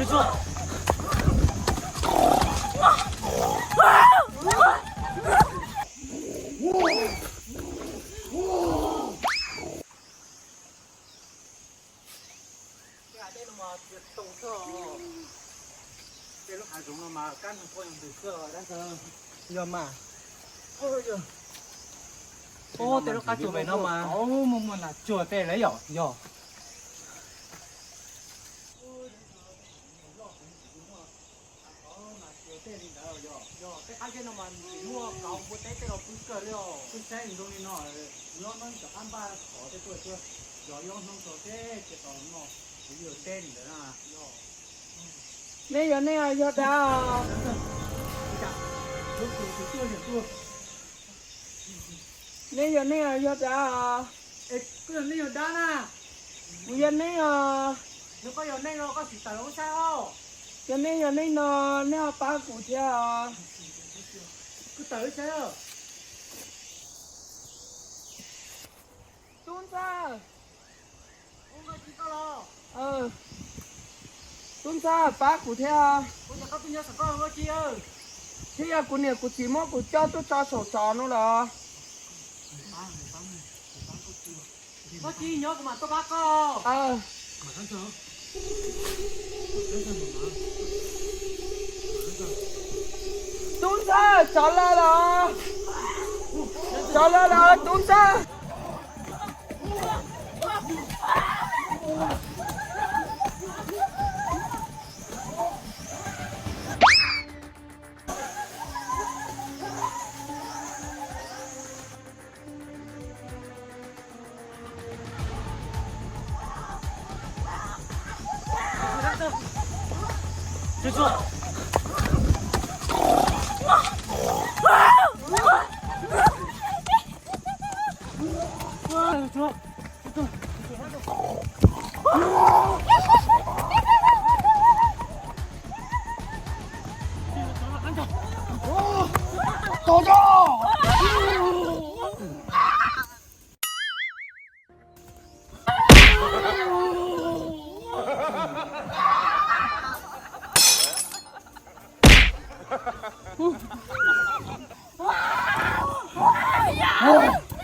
Tej lub hav zoov no mas kab noog quaj ntws xwb dab tsi. Yog mas, tej lub qab tsuas pem no mas muaj muaj nas tsuag tej lawm yom, yog. Tej qab zeb no mas muaj kauv npua teb tej los pw kawg li os. Peb saib zoo li no, nyob no rov qab npaj qhov tej tuaj tuaj, yog yob hnub txog teb ces tos no kuv yog teb li ntawd na. Nej yog neeg os yog dab? Nej yog neeg os yog dab? Koj yog neeg yog dab na? Kuv yog neeg os. Yog koj yog neeg no koj tsis tawm lub saib os. Yog neeg yog neeg no, nej ho pab kuv thiab os. Koj tawm lub saib os. Tub ntxawg. Tub ntxawg, pab kuv thiab. Thiab yog kuv niam kuv txiv muab kuv coj tuaj tso saum tsov no los? Tub ntxawg, tsov lawm los? Tsov lawm los tub ntxawg?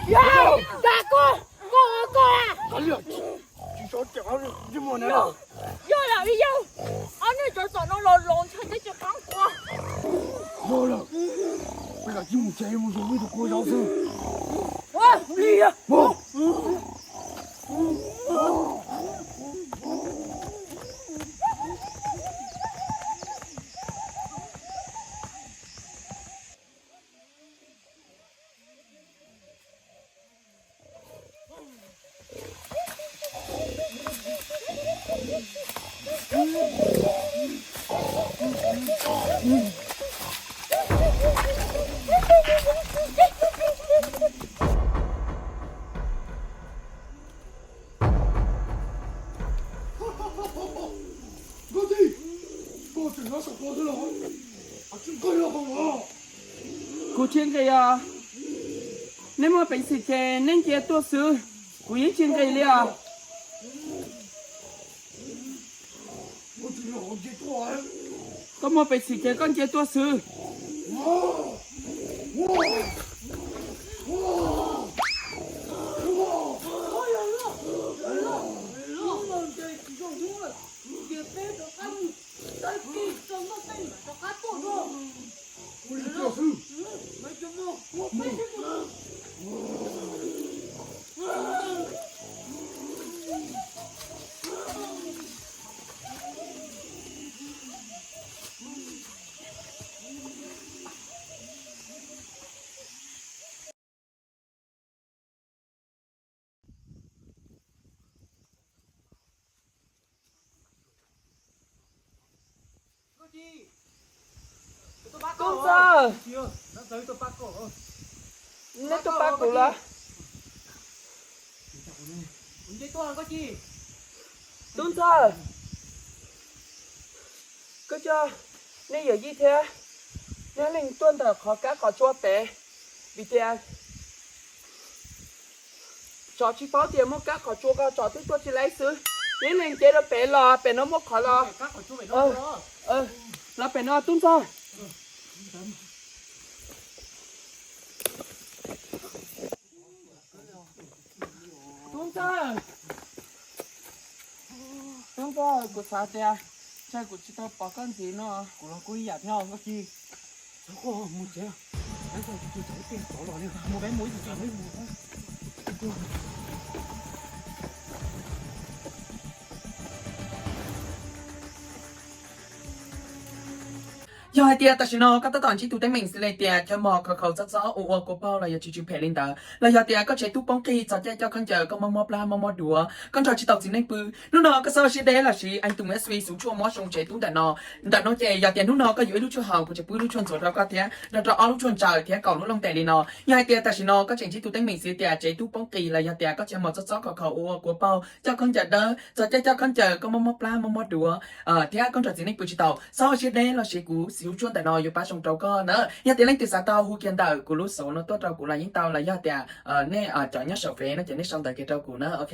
Yog, dag koj, koj, koj a. Yog lawm li yog, ob niag tsov tom no los los ntshe twb tsis qab quas. Peb lam mus tsev mus zov ib tug kua zaub xwb. Li yog. Kuv tsis nqis os. Nej muaj peev xwm ces nej cia tuaj xwb, kuv yeej tsis nqis li os. Koj muaj peev xwm ces koj cia tuaj xwb. Tub ntxawg, neb tuaj pab kuv los? Tub ntxawg, koj coj nej yawm yij thiab neb leej tuaj ntawm qhov kab qhov tsua pem, vim tias tsov tsis paub tias muaj kab qhov tsua ko tsov twb tuaj tsis laib xwb. Ib leeg nce rau pem los, pem no muaj qhov los. Los pem no tub ntxawg. Tub ntxawg, tub ntxawg, kuv xav tias ntshe kuv tsis tau pom koj ntxiv no. Kuv los kuj ib yam thiab Nkauj Ci. Txhob quaj, mus tsev. Mus peb mus ib tug tsev mus. Yog hais tias tam sim no koj tab tom ntsib tus teeb meem xws li tias chaw mos khaus khaus txob txob ua ua kua paug los yog tsw tsw phem li ntawd, los yog tias koj tsev tub poob qis, txog caij coj khaub ncaws koj mob mob plab mob mob duav, koj nrog tsis tau txiv neej pw, hnub no koj xav ua siab deb los sis a tus me sui xuv tshuaj mob zoo tsev tub ntawm no. Ntawm no ces yog tias hnub no koj yuav ib lub tshuaj haus, kuv tseem pub ib lub tshuaj ntxuav rau koj thiab, nrog rau ob lub tshuaj ntsaws thiab kaum lub looj tes li no. Yog hais tias tam sim no koj tseem ntsib tus teeb meem xws tias tsev tub poob qis los yog tias koj chaw mos txob txob khaus khaus ua ua kua paug, coj khaub ncaws dawb, txog caij coj khaub ncaws koj mob mob plab mob mob duav, thiab koj nrog txiv neej pw tsis tau, txhob ua siab deb los sis kuv xuv tshuaj ntawm no yuav pab zoo rau koj na. Yog tias leej twg xav tau hu kiag ntawm kuv lub xov no tuaj rau kuv los yeej tau, los yog tias nej cov nyob saum Fev no ces nej sau ntawv kiag rau kuv na, ok.